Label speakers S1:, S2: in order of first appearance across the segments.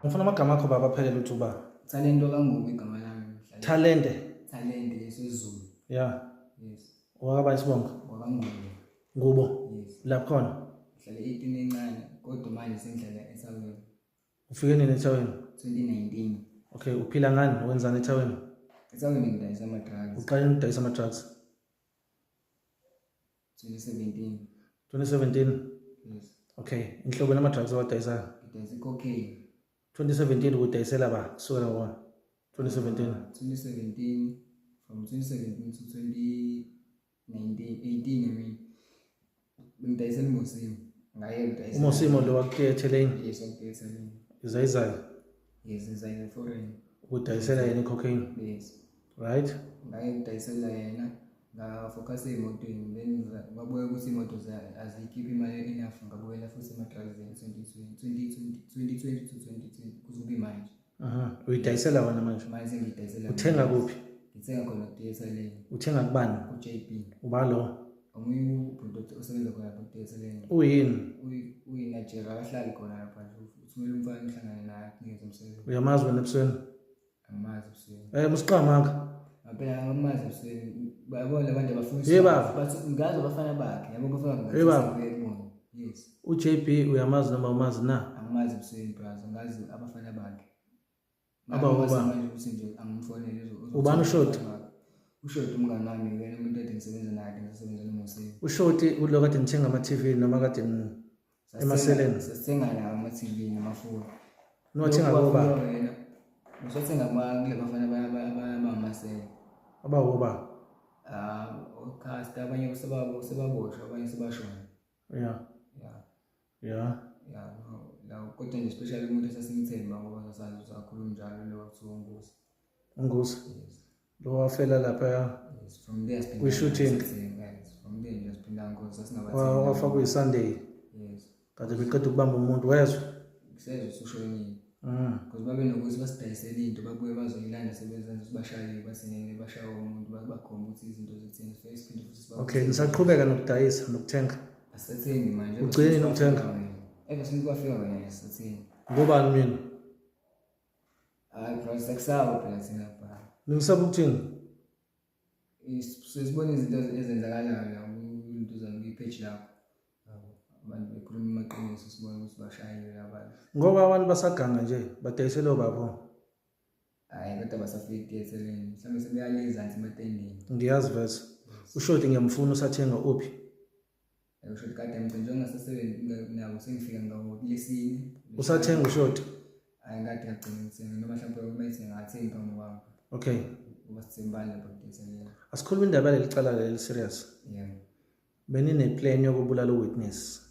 S1: Ngifuna amagama akho baba aphelele uthi uba.
S2: Talento kaNgubo igama lami.
S1: Talente.
S2: Talente yesiZulu.
S1: Yeah.
S2: Yes.
S1: Wakaba isibongo.
S2: WakaNgubo.
S1: Ngubo.
S2: Yes.
S1: Lapho khona.
S2: Ngihlala etini encane kodwa manje sengihlala eThaweni.
S1: Ufike nini eThaweni?
S2: 2019.
S1: Okay, uphila ngani? Wenzani eThaweni?
S2: EThaweni ngidayisa ama-drugs.
S1: Uqale nini ukudayisa ama-drugs?
S2: 2017.
S1: 2017.
S2: Yes.
S1: Okay, inhlobo nama-drugs owadayisayo?
S2: Ngidayisa i-cocaine.
S1: 2017 ukudayisela ba kusukela ngobona 2017.
S2: 2017 from 2017 to 2019 18 I mean. Bengidayisela uMosimo. Ngaye ngidayisela.
S1: UMosimo lo wakuthetheleni?
S2: Yes, wakuthetheleni.
S1: Izayizayo.
S2: Yes, izayizayo foreign.
S1: Ukudayisela yena i-cocaine?
S2: Yes.
S1: Right?
S2: Ngaye ngidayisela yena ngafocus ey'motweni then ngabuka ukuthi iy'moto aziyikhiphi imali enough ngabuyela futhi ema-drugsini 2020 2020 to 2020 kuze kube manje.
S1: Aha, uyidayisela wena manje?
S2: Manje sengiyidayisela.
S1: Uthenga kuphi?
S2: Ngithenga khona ku-DSLA.
S1: Uthenga kubani?
S2: Ku-JB.
S1: Uba lo?
S2: Omunye ubhuti osebenza khona lapha ku-DSLA.
S1: Uyini?
S2: Uyi-Nigeria, akahlali khona lapha nje. Uthumela umfana ngihlangane naye akunikeze umsebenzi.
S1: Uyamazi wena ebusweni?
S2: Angimazi ebusweni.
S1: Eh, musiqamanga.
S2: Ngampela angamazi ebusweni. Bayabona abantu abafuna.
S1: Hey baba.
S2: Bathi ngazi abafana bakhe, yabo bafana bakhe.
S1: Hey baba.
S2: Yes.
S1: UJB uyamazi noma umazi na?
S2: Angimazi ebusweni brazo, ngazi abafana bakhe.
S1: Aba uba.
S2: Manje ukuthi nje angimfonele
S1: Ubani uShoti?
S2: UShoti umngani wami, yena umuntu ade ngisebenza naye, ade ngisebenza noMoseni.
S1: UShoti ulo kade nithenga ama-TV noma kade emaseleni?
S2: Sasithenga nawo ama-TV namafoni.
S1: Niwathenga koba?
S2: Wena. Ngisathenga kule bafana abangamasela.
S1: Abawoba?
S2: Ah, ocast abanye sebabo sebaboshwa abanye sebashona.
S1: Yeah.
S2: Yeah.
S1: Yeah.
S2: Yeah, la kodwa nje especially umuntu esasimthemba ngoba sasazi ukuthi akhuluma njalo lo kuthiwa uNgusi.
S1: UNgusi.
S2: Yes.
S1: Lo wafela lapha.
S2: Yes, from there siphinda.
S1: Kwi-shooting.
S2: Yes, from there nje siphinda ngoba sasingabathemba.
S1: Wafa kuyi-Sunday.
S2: Yes.
S1: Kade beqeda ukubamba umuntu wezwa.
S2: Sezwe usushonile. Because babe nokuthi basidayisele into babuye bazoyilanda sebezenza ukuthi bashaye basinene bashaye umuntu bakhomba ukuthi izinto zithini sifike siphinde futhi siba.
S1: Okay, nisaqhubeka nokudayisa nokuthenga.
S2: Asathengi manje.
S1: Ugcine nini ukuthenga?
S2: Ever since kwafika wena asathengi.
S1: Ngobani mina?
S2: Hayi bro, siyakusaba phela thina bra.
S1: Ningisaba ukuthini?
S2: Sesibona izinto ezenzakalayo la kwinto zami kwi-page lakho. Abantu bekhuluma amaqiniso sibona ukuthi bashayiwe labantu.
S1: Ngoba abantu basaganga nje badayisele obaba.
S2: Hayi kodwa basafika etheleni. Mhlawumbe sebeyale ezansi ematendeni.
S1: Ngiyazi vese. Ushoti ngiyamfuna usathenga uphi?
S2: Ushoti kade ngigcina njengoba ngisasebenza nabo sengifika ngakulesine.
S1: Usathenga ushoti?
S2: Hayi kade ngagcina ngithenga noma mhlawumbe uma ethi ngathengi phambi kwami.
S1: Okay.
S2: Ngoba sithembane lapha kudayisela.
S1: Asikhuluma indaba yaleli cala leli serious.
S2: Yeah.
S1: Benine plan yokubulala uwitness.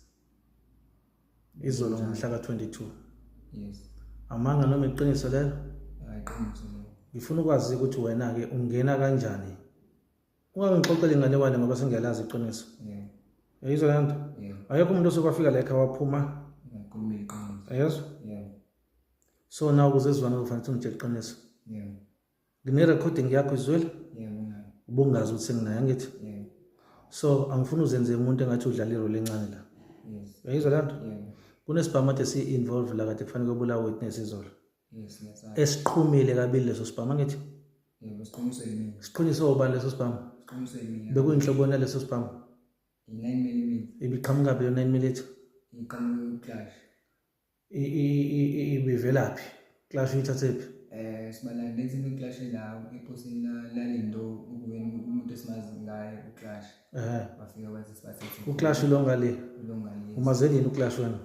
S1: Izolo ngomhla ka-22.
S2: Yes.
S1: Amanga noma iqiniso lelo?
S2: Hayi iqiniso lelo.
S1: Ngifuna ukwazi ukuthi wena ke ungena kanjani. Ungangixoxeli inganekwane ngoba sengiyalazi iqiniso.
S2: Yeah.
S1: Uyayizwa le nto?
S2: Yeah.
S1: Akekho umuntu osuke wafika la ekhaya waphuma.
S2: Ngikhuluma iqiniso.
S1: Uyezwa?
S2: Yeah.
S1: So now ukuze sizwane kufanele ungitshele iqiniso.
S2: Yeah.
S1: Ngine-recording yakho izwile?
S2: Yeah, nginayo.
S1: Ubungazi ukuthi senginayo angithi?
S2: Yeah.
S1: So angifuni uzenze umuntu engathi udlala irole encane la.
S2: Yes.
S1: Uyayizwa le nto?
S2: Yeah.
S1: Kunesibhamu ade si-involve la kade kufanele kuyobulawa witness izolo.
S2: Yes, ngiyasazi.
S1: Esiqhumile kabili leso sibhamu angithi?
S2: Yebo, siqhunyiswe yimina.
S1: Siqhunyiswe ubani leso sibhamu?
S2: Siqhunyiswe yimina.
S1: Bekuyinhloboni yaleso sibhamu?
S2: I-9 mm.
S1: Ibiqhamuka phi leyo 9 mm?
S2: Iqhamuka ku-clash.
S1: Ibivelaphi? Clash uyithathephi?
S2: Sibalande thina uClash la eposini lalindo ukuyena umuntu esimazi ngaye uClash. Bafika bathi sibathethe.
S1: UClash lo ngale.
S2: Lo ngale.
S1: Umaze nini uClash wena?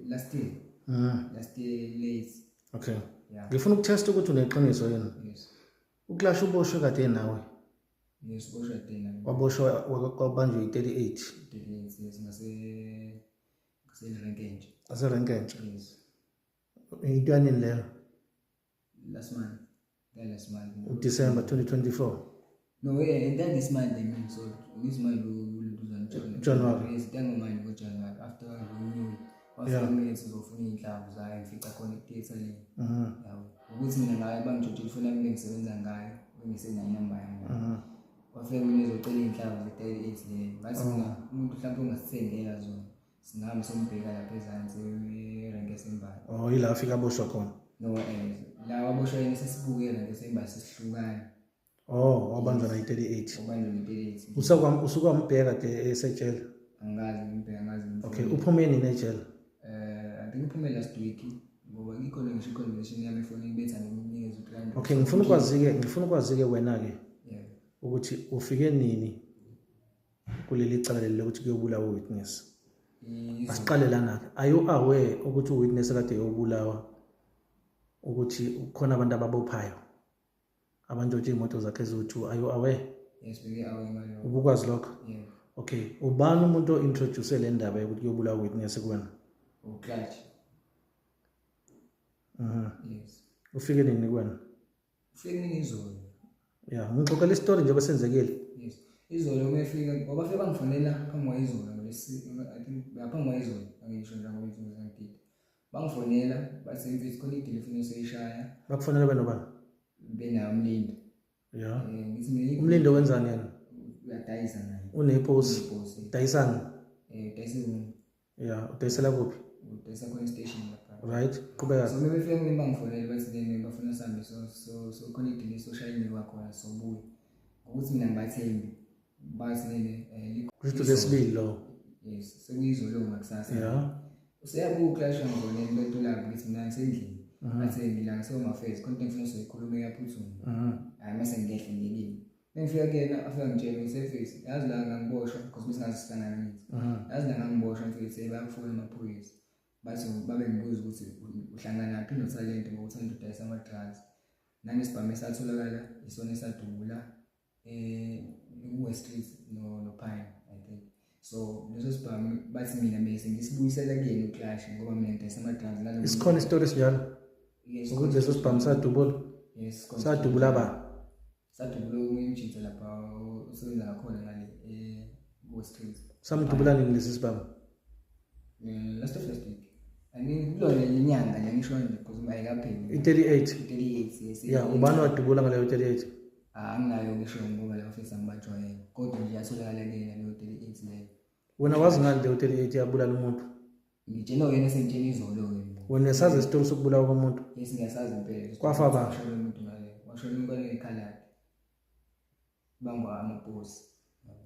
S2: Last year. Last year late.
S1: Okay.
S2: Yeah.
S1: Ngifuna ukutest ukuthi uneqiniso yini.
S2: Yes.
S1: UClash uboshwe kade nawe.
S2: Yes, uboshwe kade nami.
S1: Waboshwa kwabanjwe i-38.
S2: 38 yes, ngase Renkentshe.
S1: Ngase Renkentshe.
S2: Yes.
S1: Into yanini leyo?
S2: Last month. That last month.
S1: December 2024.
S2: No, yeah, and that this month I mean, so this month we will do
S1: January.
S2: Yes, then we go January after we knew. Wafika mina sizofuna iy'nhlamvu zayo ngifica khona i-theatre le. Yabo. Ukuthi mina ngayo bangitshontshe ifoni yami bengisebenza ngayo bengisenayo inamba yami. Wafika mina ezocela iy'nhlamvu ze-38 leyo. Ngathi mina umuntu mhlawumbe ongasithengela zona. Singami sombheka lapha ezansi erenke sembali.
S1: Oh, ila afika aboshwa khona.
S2: No, la waboshwa yena sesibuke erenke sembali sesihlukana.
S1: Oh, wabanjwa na 38.
S2: Wabanjwa na 38.
S1: Usukwambheka de esejele.
S2: Angazi ngimbheka, angazi.
S1: Okay, uphume nini ejele?
S2: I think uphume last week. Ngoba ikhona ngisho i-conversation yami efonini betha ngimnikeza u-300.
S1: Okay, ngifuna ukwazi-ke wena-ke ukuthi ufike nini kuleli cala leli lokuthi kuyobulawa uwitness. Asiqale lana-ke. Are you aware ukuthi uwitness kade eyobulawa ukuthi kukhona abantu ababophayo abantshontshe iy'moto zakhe eziwu-2? Are you aware?
S2: Yes, beke-aware ngalokho.
S1: Ubukwazi lokho?
S2: Yeah.
S1: Okay, ubani umuntu o-introduce le ndaba yokuthi kuyobulawa uwitness kuwena?
S2: UClutch. Yes.
S1: Ufike nini kuwena?
S2: Ufike nini izolo?
S1: Yeah, ngixoxela isitori njengoba senzekile.
S2: Yes. Izolo uma efika, ngoba bafike bangifonela phambi kwayizolo, I think phambi kwayizolo, angisho nje ngoba insuku zangidida. Bangifonela bathi mfethu khona idili efuna soyishaya.
S1: Bakufonela benobani?
S2: Benayo umlindo.
S1: Yeah.
S2: Ngithi mina
S1: umlindo wenzani yena?
S2: Uyadayisa naye.
S1: Uneposi.
S2: Uneposi.
S1: Dayisani?
S2: Udayisa kuphi?
S1: Yeah, udayisela kuphi?
S2: Udayisa khona station lapha.
S1: Right, qhubeka.
S2: So befika mina bangifonela bathi then bafuna sihambe so khona idili soshayini kwakhona sobuya. Ukuthi mina ngibathembi. Bathi nene
S1: kusho lesibili lo.
S2: Yes, sekuyizolo ngakusasa.
S1: Yeah.
S2: Useyabuka uclash ngizona into lapho ngithi mina ngisendlini. Athi ngila ngisoma face khona into engifuna soyikhuluma iyaphuthuma. Hayi mase ngiyehle ngiyekile. Bengifika kuyena afika ngitshela ngiseface yazi la ngangiboshwa because besingazi sihlangana ngithi. Yazi la ngangiboshwa mfethu bayakufuna amaphoyisa. Bathi babe ngibuza ukuthi uhlangana phi noTalente ngoba uTalente udayisa ama-drugs. Nanesibhamu esatholakala isona esadubula West Street no Pine I think. So leso sibhamu bathi mina bese ngisibuyisela kuyena uClash ngoba mina ngidayisa ama-drugs nalo.
S1: Isikhona isitori esinjalo?
S2: Yes.
S1: Ukuthi leso sibhamu sadubula?
S2: Yes.
S1: Sadubula ba?
S2: Sadubula omunye umjitha lapha osebenza ngakhona ngale West Street.
S1: Samdubula nini lesi sibhamu?
S2: Last of last week. I mean kulona inyanga le ngisho nje because ayikapheli.
S1: I-38.
S2: 38 yes.
S1: Yeah, ubani wadubula ngaleyo 38?
S2: Anginayo ngisho ngoba la office angibajwayele. Kodwa nje yatholakala kuyena leyo 38 leyo.
S1: Wena wazi ngani leyo 38 yabulala umuntu?
S2: Ngitshela wena sengitshela izolo wena.
S1: Wena uyasazi isitori sokubulawa komuntu?
S2: Yes, ngiyasazi impela.
S1: Kwafa ba?
S2: Washona umuntu ngale. Washona umuntu ngekhaladi. Bangwa amaposi.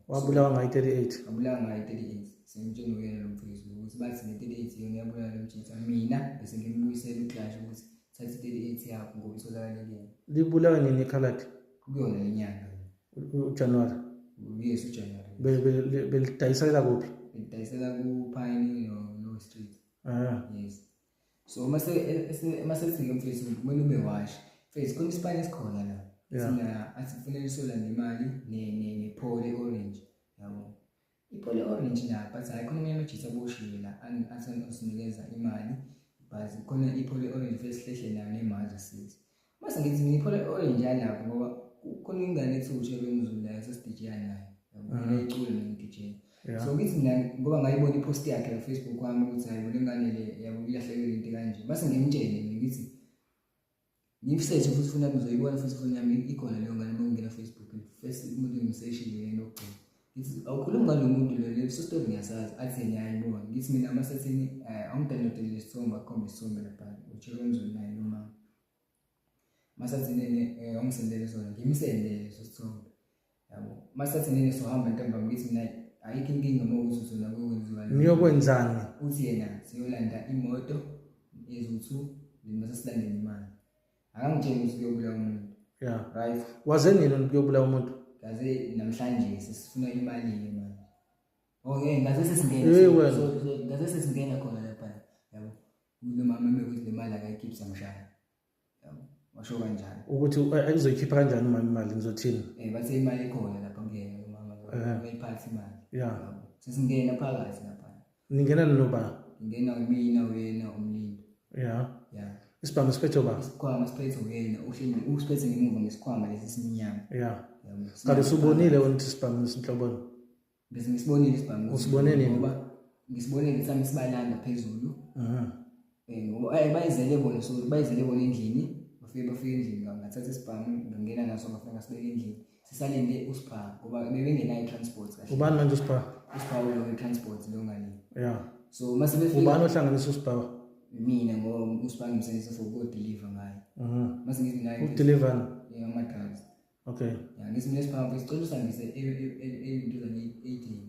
S1: Wabulawa ngayi 38.
S2: Wabulawa ngayi 38. Sengitshela wena lo mfowethu ukuthi bathi ne 38 yona yabulala lo mjitha. Mina bese ngimbuyisela uClash ukuthi thatha 38 yakho ngoba itholakala kuyena.
S1: Libulawa nini ikhaladi?
S2: Kuyona inyanga.
S1: uJanuary.
S2: Yes, uJanuary.
S1: Belidayisela kuphi?
S2: Belidayisela ku Pine no Street. Yes. So mase sifike mfethu kumele ube wash. Mfethu khona isipani esikhona la. Sina athi kufanele solande imali ne pole orange. Yabo. Ipole orange la but hayi khona omunye umjitha oboshiwe la athi usinikeza imali but khona ipole orange fesihlehle nayo nemazi sithi. Mase ngithi mina ipole orange yalapho ngoba khona ingane ethi ushebe umzulu la sesidijeya nayo. Yabo icule nomdj. So ngithi mina ngoba ngayibona ipost yakhe ku Facebook wami ukuthi hayi le ngane le yabo ilahlekile into kanje. Base ngimtshele ngithi ngimsearch futhi ufuna ngizoyibona futhi ifoni yami ikhona leyo ngane uma ngingena Facebook first umuntu ngimsearchile yena okugcina. Ngithi awukhulumi ngalo muntu lo leso story ngiyasazi athi yena ayibona. Ngithi mina amasathini awungidownloadele lesithombe akhombe isithombe lapha uTshelo Mzulu naye lo mama. Masathini awungisendele sona ngimsendele leso sithombe. Yabo. Masathini sohamba ntambama ngithi mina ayikho inkinga uma ukuthi uzona kwenziwa.
S1: Niyokwenzani?
S2: Uthi yena siyolanda imoto ezu2 mase silandele imali. Akangitsheli ukuthi kuyobulawa umuntu.
S1: Yeah.
S2: Right.
S1: Waze nini kuyobulawa umuntu?
S2: Ngaze namhlanje sesifuna imali ke manje. Okay, ngaze sesingena. So ngaze sesingena khona lapha. Yabo. Kulo mama mekuthi le mali akayikhiphi samshaya. Yabo. Washo kanjani?
S1: Ukuthi uzoyikhipha kanjani umama imali ngizothini?
S2: Bathe imali ikhona lapha kuyena umama uyayiphatha imali.
S1: Yeah.
S2: Sesingena phakathi lapha.
S1: Ningena noba?
S2: Ngena mina wena umlindo.
S1: Yeah.
S2: Yeah.
S1: Isibhamu siphethe ba?
S2: Isikhwama siphethe uyena, uhleli usiphethe ngemuva ngesikhwama lesi simnyama.
S1: Yeah. Kanti usubonile wena ukuthi isibhamu sinhloboni?
S2: Bese ngisibonile isibhamu.
S1: Usibone nini?
S2: Ngoba ngisibonile sami sibalanda phezulu. Ngoba bayizele bona so bayizele bona endlini, bafike endlini ngathatha isibhamu ngangena naso ngafika ngasibeka endlini. Sisalinde uSipha ngoba bebengenayo i-transport kahle.
S1: Ubani manje uSipha?
S2: uSipha ulo we-transport lo ngale.
S1: Yeah.
S2: So mase befika
S1: Ubani ohlanganisa uSibhawa?
S2: Mina, ngoba uSibhawa ngimsebenzisa for uku-deliver ngayo. Mase ngithi naye
S1: Uku-deliver?
S2: Ama-drugs.
S1: Okay.
S2: Ya, ngithi mina, "Sibhawa mfethu, sicela usihambise ey'ntuzane ey'dini."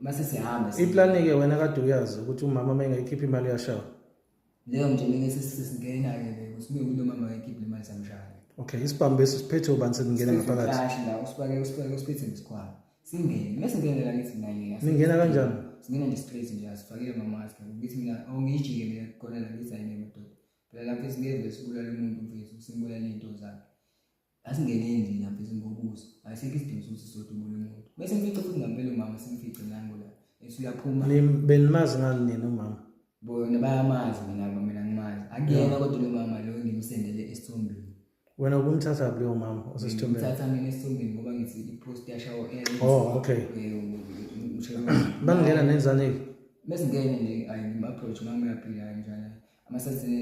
S2: Mase siyahamba.
S1: Iplani-ke wena kade uyazi ukuthi umama uma engayikhipha imali uyashawa.
S2: Leyo nje ngeke sesingena-ke le ukuthi uma kulo mama akayikhiphi le mali samshaya.
S1: Okay, isibhamu bese siphethe ubani seningena ngaphakathi?
S2: Kahle la usifake usifake usiphethe ngesikhwama. Singene. Mase singene la ngithi naye.
S1: Ningena kanjani?
S2: Singena nje straight nje, asifakile ama-mask. Ngithi mina awungijike mina khona la, ngithi hayi madoda. Phela lapho singeke vele sibulale umuntu mfethu, simbulale iy'nto zakhe. Asingene endlini lapho ngobuso. Asikho isidingo sokuthi sizodubula umuntu. Bese ngimfice futhi ngampela umama, simfice nangu la. Ethi uyaphuma.
S1: Benimazi ngani nina umama?
S2: Bona bayamazi, mina ngimazi. Akuyena kodwa lo mama lo ngimsendele esithombeni.
S1: Wena ubumthatha kuleyo mama osesithombeni?
S2: Ngimthatha mina esithombeni ngoba ngithi i-post yashawo.
S1: Oh, okay. Bangena nenzani-ke?
S2: Mesingene nje ayi ngim-approach, "Mama, uyaphila kanjani?" Amasathene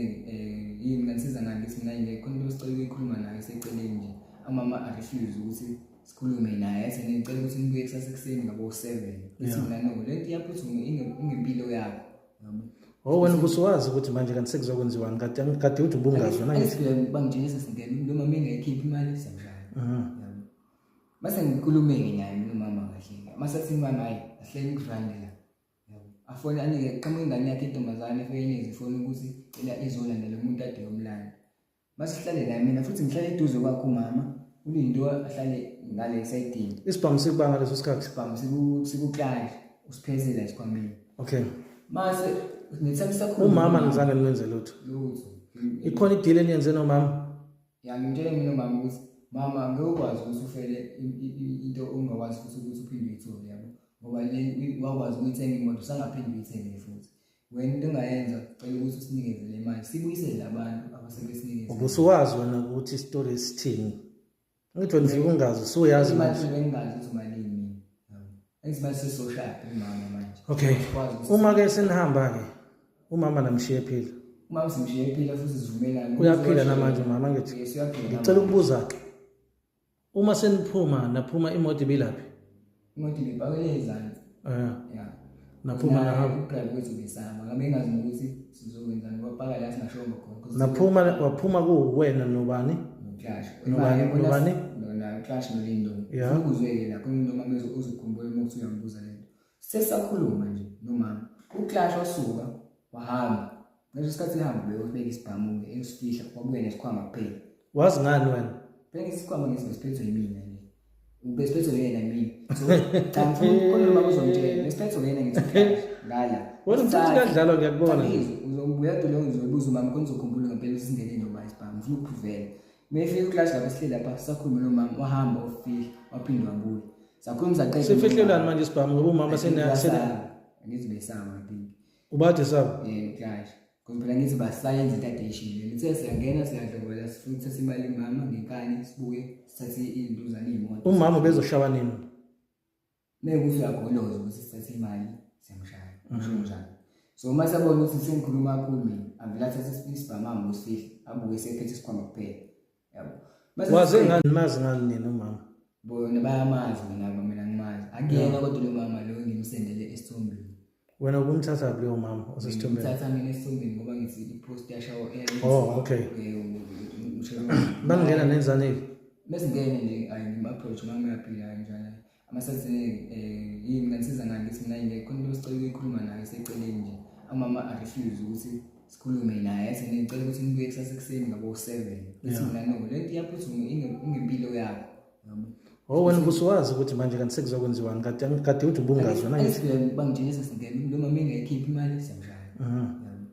S2: yini nganisiza ngani? Ngithi mina nje khona into esicela ukuyikhuluma naye eseceleni nje. Amama a-refuse ukuthi sikhulume naye, athi ngicela ukuthi nibuye kusasa ekuseni ngabo-7. Ngithi mina no, le nto iyaphuthuma, ingempilo yakho, yabo.
S1: Oh, wena ubusuwazi ukuthi manje kanti sekuzokwenziwani, kade uthi ubungazi wena ngithi.
S2: Angithi bangitshela singene, noma mina imali siyamshaya. Yabo. Mase ngikhulume-ke naye mina umama kahle. Mase athi mama, hayi asihleni kurandi la. Yabo. Afone anike qhamuka ingane yakhe intombazane efike inezi ifoni ukuthi cela izolanda lo muntu ade yomlanda. Mase sihlale la, mina futhi ngihlale eduze kwakhe umama, uLindo ahlale ngale esayidini.
S1: Isibhamu sikubanga ngaleso sikhathi?
S2: Isibhamu sikuklash usiphethe la esikhwameni.
S1: Okay.
S2: Mase nethemba sakhuluma.
S1: Umama nizange nimenze lutho?
S2: Lutho.
S1: Ikhona i-deal eniyenze nomama?
S2: Ya, ngimtshele mina umama ukuthi mama ngeke ukwazi ukuthi ufele into ongakwazi futhi ukuthi uphinde uyithole, yabo, ngoba le wakwazi ukuyithenga imoto usangaphinde uyithenge futhi. Wena into ongayenza, cela ukuthi usinikeze le mali sibuyisele labantu abasebesinikeze.
S1: Ubusuwazi wena ukuthi isitori sithini? Ngithi wena ufike ungazi, usuyazi
S2: imali
S1: manje.
S2: Bengingazi ukuthi umalini mina, yabo. Angithi manje sesoshada umama manje.
S1: Okay.
S2: Sikwazi ukuthi-
S1: Uma-ke senihamba-ke, umama namshiye ephila?
S2: Umama simshiye ephila futhi sivumelane.
S1: Uyaphila namanje umama ngithi?
S2: Yes, uyaphila.
S1: Ngicela ukubuza-ke, uma seniphuma, naphuma imoto ibilaphi?
S2: Imoto ibipakele ezansi. Ya.
S1: Naphuma nahamba?
S2: U-drive wethu besama ngabe engazi nokuthi sizokwenzani, kwapaka la singashongo khona.
S1: Naphuma, waphuma kuwena nobani?
S2: No-Clash.
S1: Nobani?
S2: No-Clash noLindo.
S1: Yeah.
S2: Ukuzweke la khona noma uzokhumbula uma kuthi uyambuza lento. Sesakhuluma nje nomama, uClash wasuka wahamba. Ngaleso sikhathi ehamba beyobeka isibhamu-ke eyosifihla, wabuya nesikhwama kuphela.
S1: Wazi ngani wena?
S2: Bheka isikhwama ngesi besiphethwe yimina nje, besiphethwe yena mina. So cha, ngifuna khona noma uzongitshela besiphethwe yena, ngithi Clash ngala.
S1: Wena umthatha kuyadlalwa, ngiyakubona.
S2: Uzobuya lo ngizobuza umama khona uzokhumbula ngempela ukuthi singene noma isibhamu. Ngifuna ukuphuvela. Mayefika uClash lapha sihleli lapha sakhuluma nomama, wahamba wafihla, waphinde wabuya, sakhuluma saqeda.
S1: Sifihlelani manje isibhamu ngoba umama sene
S2: Angithi besama, I think.
S1: Ubade sabo?
S2: Yeah, Clash, because phela ngithi basayenza into ade ishilo. Ngithe siyangena siyadlobela, sifuna ukuthatha imali mama ngenkani, sibuye sithathe iy'ntuzane iy'moto.
S1: Umama ubezoshawa nini?
S2: Mekuthi uyagoloza ukuthi sithathe imali siyamshaya, ngisho njalo. So uma sabona ukuthi sengikhuluma kakhulu mina, avele athathe isibhamu ahambe usifihla, abuke sephethe isikhwama kuphela, yabo. Mase
S1: Waze ngani, mazi ngani nina umama?
S2: Bona bayamazi, mina ngimazi. Akuyena kodwa lo mama lo ngimsendele esithombeni.
S1: Wena ubumthatha kuleyo mama osesithombeni?
S2: Ngimthatha mina esithombeni ngoba ngithi i-post yashawo.
S1: Oh, okay. Bangena nenzani-ke?
S2: Mesingene nje ayi ngim-approach, "Mama, uyaphila kanjani?" Amasathene yini nganisiza ngani? Ngithi mina nje khona into esicela ukuyikhuluma naye eseceleni nje. Amama a-refuse ukuthi sikhulume naye, athi ngicela ukuthi nibuye kusasa ekuseni ngabo-7. Ngithi mina no, le nto iyaphuthuma, ingempilo yakho, yabo.
S1: Oh, wena ubusuwazi ukuthi manje kanti sekuzokwenziwani, kade uthi ubungazi wena ngithi.
S2: Angithi bangitshela singene, noma mina engayikhiphi imali siyamshaya. Yabo.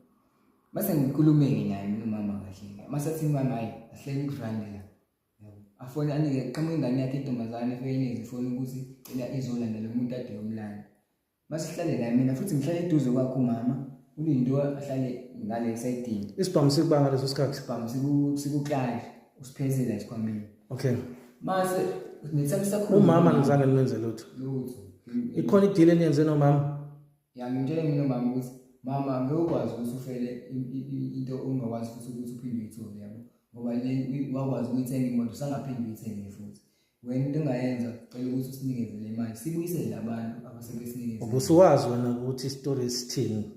S2: Mase ngikhulume-ke naye mina umama kahle. Mase athi mama, hayi asihleni kurandi la. Yabo. Afone anike qhamuka ingane yakhe intombazane efike inezi ifoni ukuthi cela izolanda lo muntu ade yomlanda. Mase sihlale la, mina futhi ngihlale eduze kwakhe umama, uLindo ahlale ngale esayidini.
S1: Isibhamu sikubanga ngaleso sikhathi?
S2: Isibhamu sikuklash usiphethe la esikhwameni.
S1: Okay.
S2: Mase nethemba sakhuluma.
S1: Umama nizange nimenze lutho?
S2: Lutho.
S1: Ikhona i-deal eniyenze nomama?
S2: Ya, ngimtshele mina umama ukuthi mama ngeke ukwazi ukuthi ufele into ongakwazi futhi ukuthi uphinde uyithole, yabo, ngoba le wakwazi ukuyithenga imoto usangaphinde uyithenge futhi. Wena into ongayenza cela ukuthi usinikeze le mali sibuyisele labantu abasebesinikeze.
S1: Ubusuwazi wena ukuthi isitori sithini.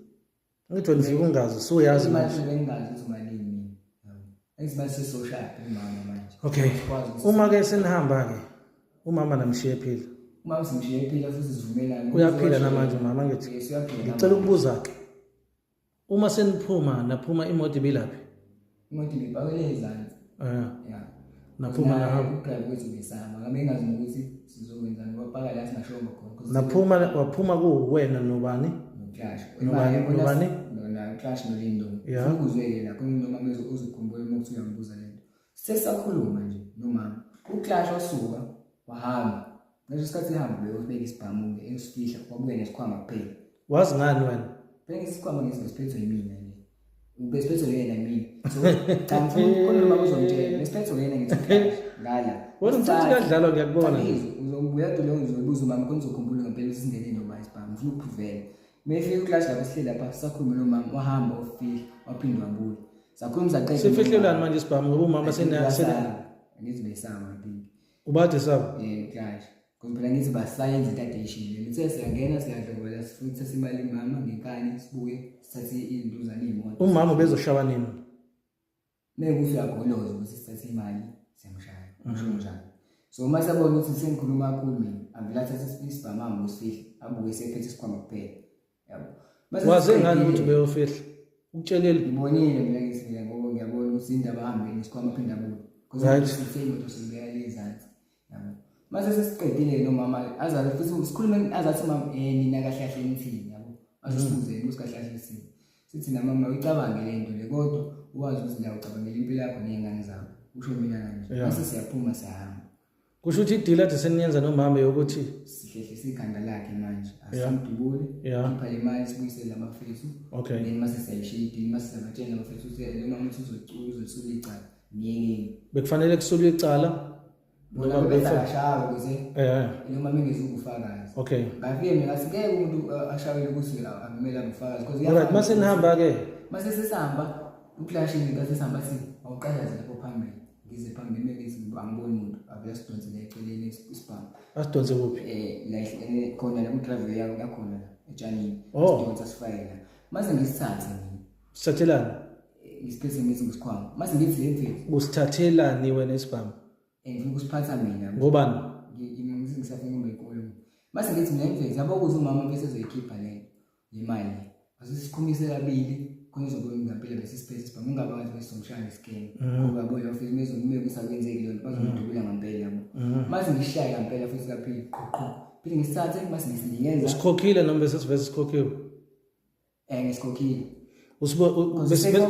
S1: Ngithi wena ufike ungazi usuyazi
S2: manje. Imali bengingazi ukuthi malini mina. Angithi sesoshaya umama manje.
S1: Okay. Uma ke senihamba ke umama namshiye ephila.
S2: Umama simshiye ephila futhi sivumelane.
S1: Uyaphila namanje umama ngithi. Ngicela ukubuza ke. Uma seniphuma naphuma imoto ibilaphi?
S2: Imoto ibipakele ezansi.
S1: Eh.
S2: Yeah.
S1: Naphuma
S2: nahamba. Udrive kwethu besama. Ngabe ngazi nokuthi sizokwenzani kwapaka la singashongo
S1: khona. Naphuma waphuma kuwena nobani?
S2: NoClash.
S1: Nobani? Nobani?
S2: Nona Clash noLindo.
S1: Yeah.
S2: Ukuzweke la khona noma mezo uzokhumbula uma kuthi uyambuza lento. Sesakhuluma nje nomama. UClash wasuka wahamba. Ngaleso sikhathi ehamba beyobeka isibhamu-ke eyosifihla wabuya nesikhwama kuphela.
S1: Wazi ngani wena?
S2: Bheka isikhwama ngesi besiphethwe yimina nje. Besiphethwe yena mina. So cha ngifuna khona noma uzongitshela besiphethwe yena ngithi ngala.
S1: Wena umthatha kuyadlalwa ngiyakubona.
S2: Uzobuya dole uzobuza umama khona uzokhumbula ngempela ukuthi singene noma isibhamu ngifuna ukuphuvela. Mayefika uclash lapho sihleli lapha sakhuluma nomama wahamba wafihla waphinde wabuya. Sakhuluma saqeda.
S1: Sifihlelani manje isibhamu ngoba umama sena
S2: ngithi besama I think.
S1: Ubade sabo?
S2: Eh clash. Ngoba phela ngithi basayenza into ade ishilo. Ngithe siyangena siyadlobela futhi sithathe imali mama ngenkani sibuye sithathe iy'ntuzane iy'moto.
S1: Umama ubezoshawa nini?
S2: Mekuthi uyagoloza ukuthi sithathe imali siyamshaya. Ngisho njalo. So uma sabona ukuthi sengikhuluma kakhulu mina, avele athathe isibhamu ahambe usifihla, abuke sephethe isikhwama kuphela. Yabo.
S1: Waze ngani ukuthi ubeyofihla? Ukutshelile?
S2: Ngibonile mina ngithi mina ngoba ngiyabona ukuthi indaba ahambe nesikhwama aphinde abuye.
S1: Right.
S2: Because imoto sibeka le ezansi. Yabo. Mase sesiqedile nomama azabe futhi sikhulume azathi mama nina kahle kahle nithini yabo. Azosibuze ukuthi kahle kahle sithini. Sithi na mama uyicabange le nto le kodwa uwazi ukuthi la ucabangela impilo yakho nezingane zakho. Usho mina kanje. Mase siyaphuma siyahamba.
S1: Kusho ukuthi ideal ade seniyenza nomama yokuthi
S2: sihlehlise ikhanda lakhe manje asimdubule khipha le mali sibuyisele labafethu.
S1: Okay.
S2: Then mase siyayishiya ideal mase siyabatshela labafethu ukuthi lo mama uthi uzocula uzosula icala. Niyekeni.
S1: Bekufanele kusulwe icala
S2: noma besashawa ukuze noma bengezubufakazi.
S1: Okay.
S2: Ngafike mina ngathi ngeke umuntu ashawele ukuthi akumele abufakazi
S1: because Alright, mase nihamba ke.
S2: Mase sesihamba uclash ngenkathi sihamba sithi awuqalaze lapho phambili. Ngize phambili mengithi angiboni muntu avele asidonsele eceleni isibhamu.
S1: Asidonse kuphi?
S2: La khona la ku-driveway yakhona la etshanini.
S1: Oh.
S2: Sidonsa sifake la. Mase ngisithathe mina.
S1: Sithathelani?
S2: Ngisiphethe ngithi ngisikhwama. Mase ngithi le mfethu.
S1: Usithathelani wena isibhamu?
S2: Ngifuna ukusiphatha mina.
S1: Ngobani?
S2: Ngithi ngisafuna ukuba inkulumo. Mase ngithi mina mfethu yabo ukuze umama bese ezoyikhipha le imali. Asisiqhumise kabili khona uzobona ngempela bese siphethe isibhamu ungabazi bese somshaya ngesikeni. Ngoba yabo lo mfethu mezokume ukuthi akwenzeki lento bazomdubula ngempela yabo. Mase ngishaye ngempela futhi kaphili qhu qhu. Phinde ngisithathe mase ngisinikeza.
S1: Usikhokhile noma bese sivese sikhokhile?
S2: Ngisikhokhile.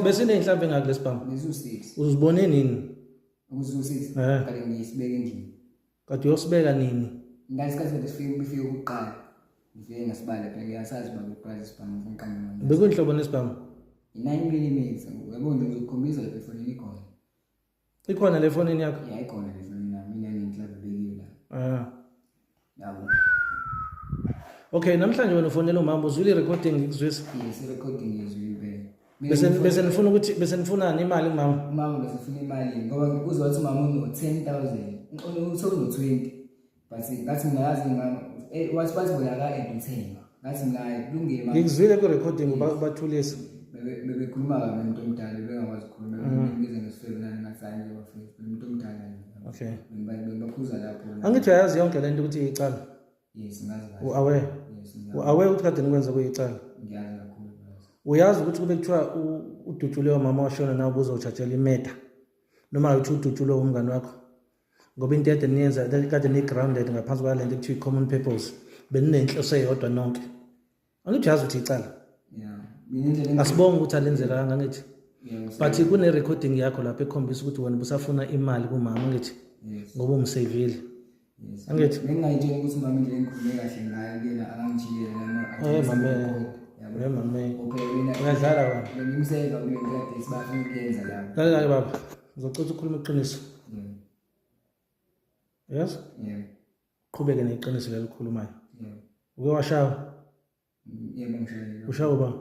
S1: Bese nenhlamvu engaki lesibhamu?
S2: Bezu-6.
S1: Uzibone nini?
S2: Ukuzu-6. Kade ngisibeke endlini.
S1: Kade uyosibeka nini?
S2: Ngalesikhathi kade sifike bifike ukuqala. Ngifike ngasibala phela ngiyasazi uba kuqala isibhamu ngifuna uqamba manje.
S1: Bekuyinhlobo nesibhamu?
S2: I-9 mm. Uyabona nje ngizokukhombisa lapha efonini ikhona.
S1: Ikhona le fonini yakho?
S2: Ya ikhona le fonini yami, mina nenhlamvu bekiwe la. Yabo.
S1: Okay, namhlanje wena ufonela umama uzwile i-recording ngikuzwisa.
S2: Yes, i-recording ngizwile impela.
S1: Bese nifuna ukuthi bese nifunani imali kumama?
S2: Umama bese funa imali ngoba uze wathi umama uno 10,000. Uthe uno 20. But ngathi mina yazi mama wathi bathi bona ka add 10. Ngathi mina hayi kulungile mama.
S1: Ngikuzwile ku recording bathulisa.
S2: Bebekhuluma kabi nomuntu omdala bengakwazi ukukhuluma bebiza ngesifebe nani ngathi hayi nje bafethu umuntu omdala nje.
S1: Okay.
S2: Bengibakhuza lapho.
S1: Angithi uyazi yonke lento ukuthi icala.
S2: Yes, ngazi kahle.
S1: U-aware?
S2: Yes, ngiyazi.
S1: U-aware ukuthi kade nikwenza kuyicala?
S2: Ngiyazi kakhulu.
S1: Uyazi ukuthi kube kuthiwa udutshule umama washona nawe ubuzojajela imeda noma uthi udutshule umngani wakho ngoba into ede niyenza kade ni-grounded ngaphansi kwale nto ekuthiwa i-common purpose beninenhloso eyodwa nonke. Angithi uyazi ukuthi icala.
S2: Yeah. Mina indlela
S1: Asibonge ukuthi alenzekanga angithi.
S2: Yeah,
S1: But kune-recording yakho lapho ekhombisa ukuthi wena ubusafuna imali kumama angithi.
S2: Yes.
S1: Ngoba umsevile.
S2: Yes.
S1: Angithi?
S2: Bengingayitsheli ukuthi umama indlela engikhulume kahle ngayo kuyena akangijikele nami.
S1: Mame.
S2: Yabo.
S1: Mame.
S2: Okay, mina
S1: Uyadlala wena.
S2: Bengimseva kule nto kade sibafuna ukuyenza lapho.
S1: Lalela ke baba. Ngizocela ukukhuluma iqiniso.
S2: Yeah.
S1: Yes?
S2: Yeah.
S1: Qhubeke neqiniso leli okhulumayo.
S2: Yeah.
S1: Uke washawa?
S2: Yebo ngishayile.
S1: Ushawa ba?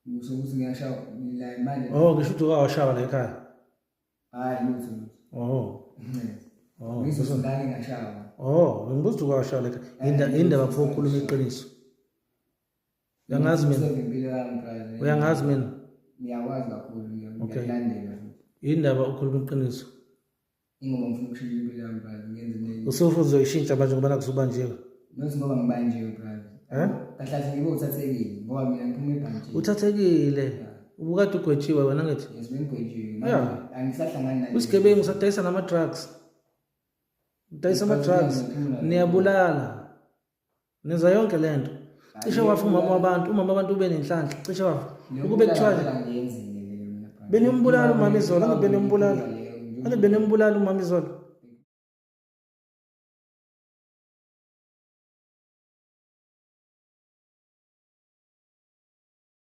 S2: Ngisho ukuthi ngiyashawa la manje.
S1: Oh, ngisho ukuthi uke washawa la ekhaya.
S2: Hayi lutho lutho.
S1: Oh.
S2: Yes.
S1: Oh,
S2: Ngizothi ngake ngashawa.
S1: Oh, ngibuza ukuthi kwashawa lekha. Indaba pho ukhuluma iqiniso. Uyangazi mina.
S2: Save impilo yami brother.
S1: Uyangazi mina.
S2: Ngiyakwazi kakhulu
S1: Okay.
S2: ngiyakulandela futhi.
S1: Indaba ukhuluma iqiniso.
S2: Ingoba ngifuna ukushintsha impilo yami brother ngenze ne.
S1: Usufu uzoyishintsha manje ngoba nakusubanjiwe.
S2: Not ngoba ngibanjiwe brother.
S1: Eh?
S2: Kahle kahle ngibe uthathekile ngoba mina ngiphuma ebhantshini.
S1: Uthathekile. Ubukade ugwetshiwe wena ngithi.
S2: Yes, bengigwetshiwe.
S1: Yeah.
S2: Manje angisahlangani nale.
S1: Usigebengu sadayisa nama drugs. Udayisa ama drugs. Niyabulala. Nenza yonke lento. Cishe wafa umama wabantu, umama wabantu ube nenhlanhla. Cishe wafa. Ukube kuthiwa nje
S2: ngiyenzile leyo mina brother.
S1: Benimbulala umama izolo, angabe benimbulala. Angabe benimbulala umama izolo.